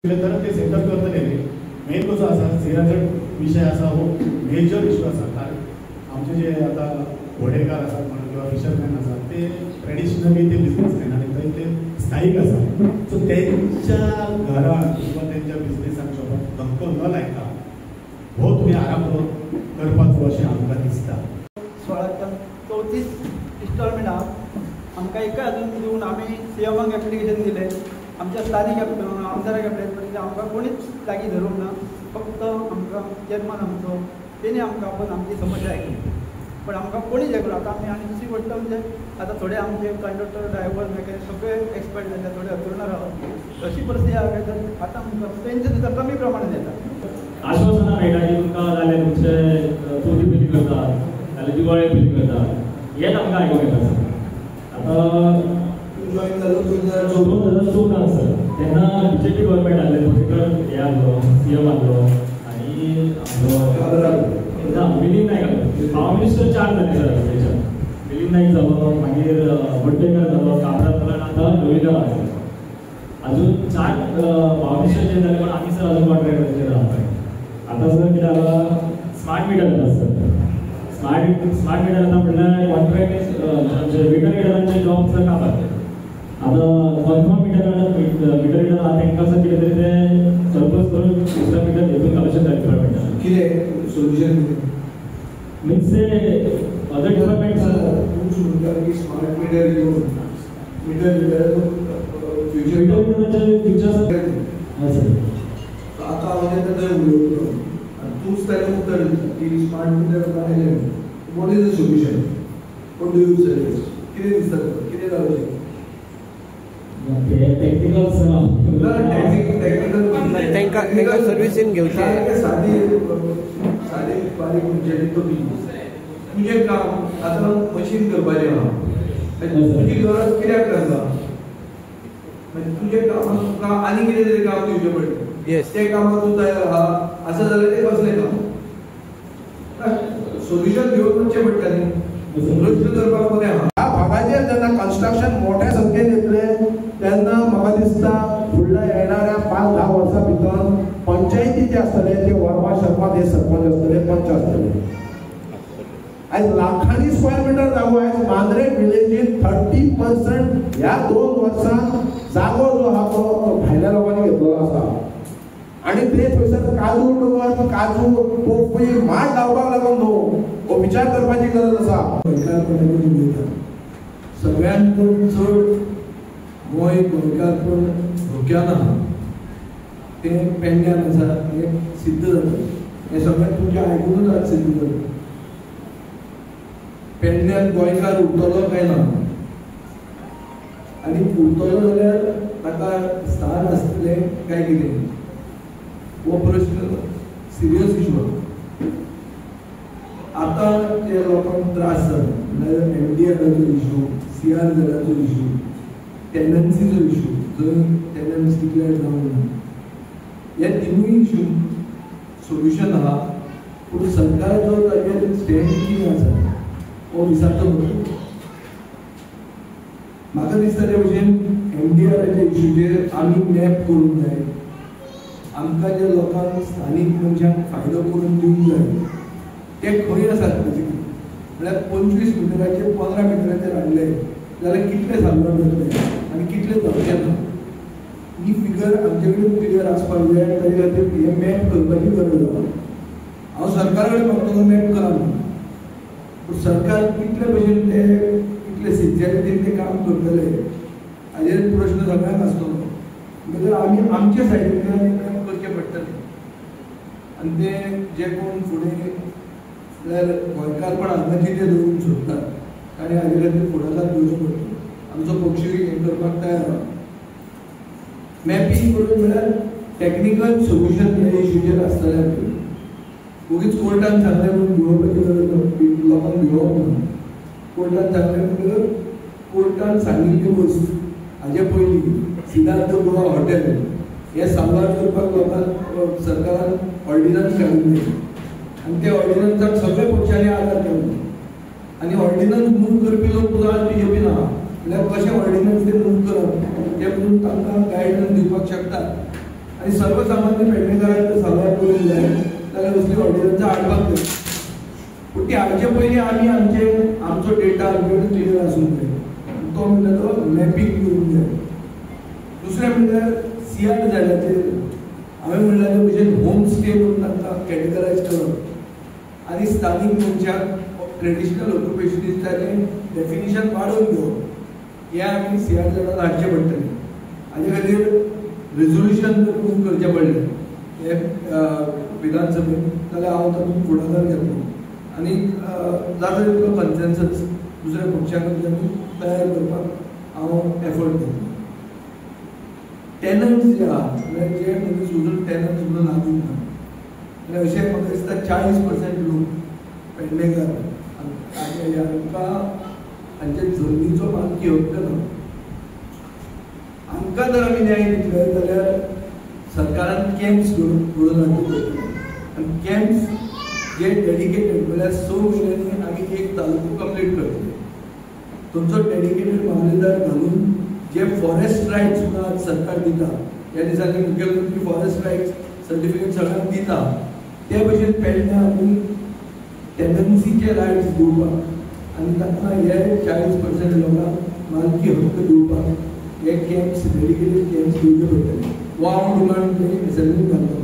तर ते सेटअप करतले. मेन कसो आसा, झिराचो विशय आसा, हो मेजर इशू आसा. कारण आमचे जे आतां व्हडेकार आसात म्हणून किंवा फिशरमॅन आसात, ते ट्रेडिशनली ते बिजनेसमॅन आनी थंय ते स्थायीक आसा. सो तेंच्या घरान किंवा तेंच्या बिजनेसाक, शॉपाक धक्को न लायता हो तुमी आराखडो करपाचो अशें आमकां दिसता. 16 34 इन्स्टॉलमेंट आहा आमकां, एकय अजून दिवन. आमी सीएमाक एप्लिकेशन दिलें, आमच्या स्थानीक आमदाराक एप्लिकेशन दिलें, आमकां कोणीच लागीं धरूंक ना. फक्त आमकां चेअरमन आमचो, तेणी आमकां आपोवन आमची समस्या आयकली, पण आमकां कोणीच आयकलो. आतां आमी आनी दुसरी गोश्ट म्हणजे आतां थोडे आमचे कंडक्टर, ड्रायव्हर, मेकॅनिक सगळे एक्सपायर्ड जाले, थोडे अंथरुणार आहात. अशी परिस्थिती आहा काय तर आतां आमकां पेन्शन सुद्दां कमी प्रमाणान येता. आश्वासनां मेळटा की तुमकां जाल्यार तुमचे चवथी पयलीं करता, जाल्यार दिवाळे पयलीं करता, हेच आमकां आयकूंक येता सर. आतां जॉईन जालो 2014? 2014 सर. तेन्ना बीजेपी गव्हर्मेंट आहलें, पर्रीकर हे आहलो, सीएम आहलो आनी काब्राल. ना, मिलिंद नायक आहलो. पावर मिनिस्टर चार जाले सर तेच्या. मिलिंद नायक जालो, मागीर वड्डेकर जालो, काब्राल जालो आनी आतां लोलयेकर आसा. अजून चार पावर मिनिस्टर चेंज जाले, पण आमी सर अजून कॉन्ट्रॅक्टाचेर आसा. आतां सर कितें जाला, स्मार्ट मिटर येता सर. स्मार्ट मिटर येता म्हणल्यार कॉन्ट्रॅक्ट आमचे मिटर रिडरांचे जॉब सर काबार. आतां कन्फर्म मिटर रिडर आहा तांकां सर कितें तरी ते सरप्लस करून दुसऱ्या मिटर हेतून घालूं शकता डिपार्टमेंटान. कितें सोल्युशन कितें? मिन्स ते अदर डिपार्टमेंट. तूं म्हणटा की स्मार्ट मिटर येवन मिटर रिडराचो फ्युचर. मिटर रिडराचे फ्युचर सर, हय सर. आतां हांव जेन्ना थंय उलयतलो आनी तूंच ताजें उत्तर दिता की स्मार्ट मिटर आयलें, what is the solution? What do you suggest? कितें दिसता तुका, कितें जावचें? ते टॅक्निकल सर. ना, टेक्निकल. तांकां सर्विसीन घेवचें. सारकें सादी सादी बारीक मनशाची तकली. तुजें काम आतां मशीन करपाचें आहा, तुजी गरज कित्याक लागला? म्हणजे तुजें काम, तुका आनी कितें तरी काम दिवचें पडलें. तें कामाक तूं तयार आहा आसा जाल्यार तें कसलें काम? सोल्युशन घेवन वचचें पडटा न्ही, प्रश्न करपाक बरें आहा. ह्या भागाचेर जेन्ना कन्स्ट्रक्शन मोठ्या संख्येन येतले, तेन्ना म्हाका दिसता फुडल्या येणाऱ्या 5-10 वर्सां भितर पंचायती जे आसतले ते वर्मा, शर्मा हे सरपंच आसतले, पंच आसतले. आयज लाखांनी स्क्वेअर मिटर जागो आयज मांद्रे विलेजीन 30% ह्या 2 वर्सांत जागो जो आहा तो भायल्या लोकांनी घेतलेलो आसा आनी ते थंयसर काजू डोंगर, काजू, पोपय, माड लावपाक लागून न्हू, हो विचार करपाची गरज आसा. गोंयकारपणाचेर उलयता, सगळ्यांत चड गोंय गोंयकारपण धोक्यान आहा तें पेडण्यान आसा हें सिद्ध जाता. हें सगळें तुमचें आयकुनूच आज सिद्ध जाता. पेडण्यान गोंयकार उरतलो काय ना आनी उरतलो जाल्यार ताका स्थान आसतलें काय कितें, हो प्रश्न सिरियस इशू. आतां ते लोकांक त्रास जाता म्हणल्यार एमडीआराचो इशू, सीआरझेडाचो इशू, टेनन्सीचो इशू, जंय टेनन्स डिक्लेअर जावंक ना, ह्या तिनूय इशू सोल्युशन आहा. पूण सरकाराचो ताजेर स्टँड कितें आसा हो विचारचो पडटलो. म्हाका दिसता ते भशेन एमडीआराच्या इशूचेर आमी मॅप करूंक जाय. आमकां जे लोकांक, स्थानीक मनशांक फायदो करून दिवंक जाय ते खंय आसात बेसिकली. म्हळ्यार 25 मिटराचेर 15 मिटराचेर हाडले जाल्यार कितले साल्वार जातले आनी कितले जावचे ना, ही फिगर आमचे कडेन क्लियर आसपाक जाय आनी ताजे खातीर हें मॅप करपाची गरज आसा. हांव सरकारा कडेन मागतलो मॅप करा म्हणून, पूण सरकार कितले भशेन ते, कितले सिन्सियरिटीन ते काम करतले हाजेर प्रश्न सगळ्यांक आसतलो. म्हणटकर आमी आमच्या सायडींतल्यान मॅप करचें पडटलें आनी ते जे कोण फुडें म्हळ्यार गोंयकारपण हांगाची ते दवरूंक सोदतात ताणें हाजे खातीर फुडाकार घेवचो पडटलो. आमचो पक्षूय हें करपाक तयार आहा. मॅपिंग करून म्हळ्यार टॅक्निकल सोल्युशन ह्या इशूचेर आसतलें आमचें. वगीच कोर्टान सांगलें म्हणून भिवोवपाची गरज ना, लोकांक भिवोवप ना. कोर्टान सांगलें म्हणटकर कोर्टान सांगिल्ली वस्त, हाजे पयलीं सिद्धार्थ गोवा हॉटेल हे साल्वार करपाक लोकांक सरकारान ऑर्डिनन्स काडिल्लें आनी त्या ऑर्डिनन्साक सगळ्या पक्षांनी आदार केल्लो आनी ऑर्डिनन्स मूव करपी लोक सुद्दां आज बीजेपीन आहा. म्हणल्यार कशें ऑर्डिनन्स ते मूव करप ते म्हणून तांकां गायडन्स दिवपाक शकतात. आनी सर्वसामान्य पेडणेकारांक जर साल्वार करूंक जाय जाल्यार असली ऑर्डिनन्सां हाडपाक जाय. पूण ती हाडचे पयलीं आमी आमचे आमचो डेटा आमचे कडेन क्लियर आसूंक जाय. तो म्हणटा तो मॅपींग करूंक जाय. दुसरें म्हणल्यार सीआर झेडाचेर हांवें म्हणलां ते भशेन होम स्टे म्हणून तांकां कॅटेगरायज करप आनी स्थानीक मनशाक ट्रेडिशनल ऑक्युपेशनिस्टाचें डेफिनेशन वाडोवन घेवप हें आमी सीआर झेडान हाडचें पडटलें. हाजे खातीर रेजोल्युशन जर मूव करचें पडलें हे विधानसभेत जाल्यार हांव तातूंत फुडाकार घेतलो आनी जाता तितलो कन्सेन्सस दुसऱ्या पक्षा कडल्यान तयार करपाक हांव एफर्ट घेतलो. टेनंट्स जे आहा म्हणल्यार जे मनीस अजून टेनंट्स म्हणून लागूंक ना आनी अशें म्हाका दिसता 40% लोक पेडणेकार आनी हांकां हांचे जमनीचो मालकी हक्क ना. हांकां जर आमी न्याय दितले जाल्यार सरकारान कॅम्प्स घडोवन हाडचे पडटले आनी कॅम्प्स जे डेडिकेटेड म्हणल्यार 6 म्हयन्यांनी आमी एक तालुको कंप्लीट करतले. तुमचो डेडिकेटेड मामलेदार घालून जे फॉरेस्ट रायट्स म्हणून आज सरकार दिता, ह्या दिसांनी मुख्यमंत्री फॉरेस्ट रायट्स सर्टिफिकेट सगळ्यांक दिता, ते भशेन पेडण्यां आमी टेनन्सीचे रायट्स दिवपाक आनी तांकां हे 40% लोकांक मालकी हक्क दिवपाक हे कॅम्प्स डेडिकेटेड कॅम्प्स दिवचे पडटले. हो हांव डिमांड एसेंब्लीन घातलो.